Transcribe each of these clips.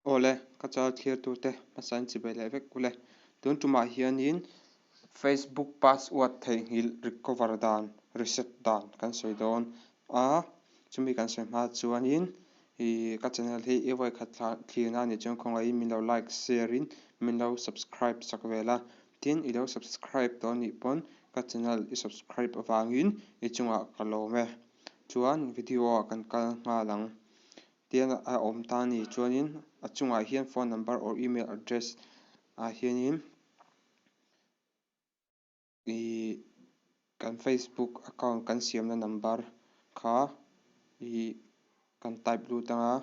Awle, ka chal thlir tute hmasa in chibai leh vek ule. Tun tumah hianin Facebook password theihnghilh recover dan, reset dan kan sawi dawn a. Chumi kan sawi hma chuanin ih ka channel hi i vawi khat thla thlirna anih chuan khawngaihin min lo like, share in min lo subscribe sak vel a. Tin, i lo subscribe tawh anih pawn ka channel i subscribe avangin i chungah ka lawm e. Chuan video ah kan kal nghal ang. Tian a awm ta a ni. Chuanin a chungah hian phone number or email address ah hianin ih kan facebook account kan siamna number kha ih kan type lut ang a.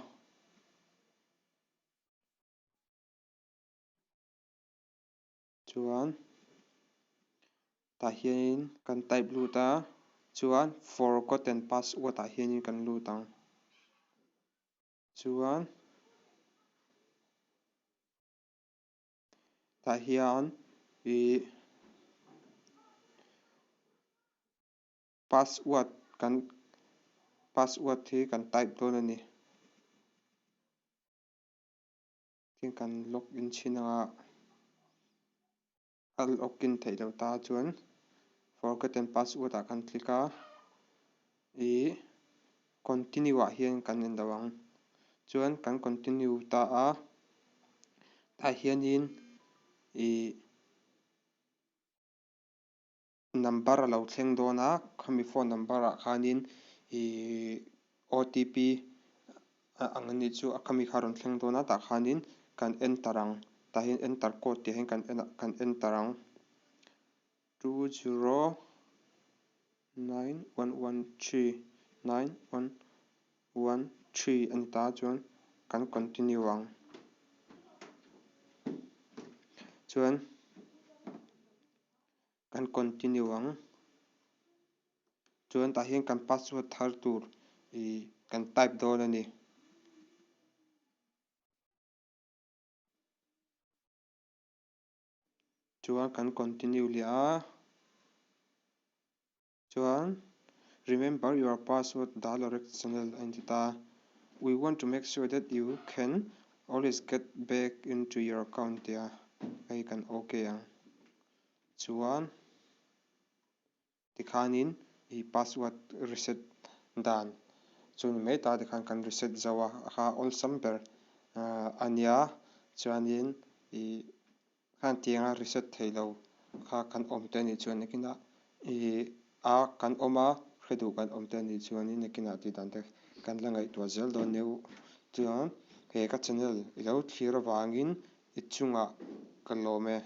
Chuan tah hianin kan type lut a, chuan forgotten password ah hianin kan lut ang. Chuan tah hian ih password kan password hi kan type dawn a ni. Tin kan log in chhin anga a log in theih loh ta chuan forgotten password ah kan click a ih continue ah hian kan en lo ang chuan kan continue ta a tah hianin ih number a lo thleng dawn a khami phone number ah khanin ih OTP ang a nih chu a khami kha a rawn thleng dawn a tah khanin kan enter ang tah hian enter code tih ah hian kan en kan enter ang 209 113 9113 a ni ta chuan kan continue ang chuan. Kan continue ang. Chuan tah hian kan password thar tur ih kan type dawn a ni. Chuan kan continue leh a. Chuan remember your password Dalorex channel a inti ta. We want to make sure that you can always get back into your account tia hei kan ok ang. Chuan tikhanin i password reset dan chu ni mai ta tikhan kan reset zo a, a kha awlsam ber a nia. Chuanin i khan tianga reset thei lo kha kan awm te anih chuan nakinah i a kan awm a, hre duh kan awm te anih chuanin nakinah tih dan te kan la ngaihtuah zel dawn nia u. Chuan he ka channel i lo thlir avangin i chungah ka lawm e.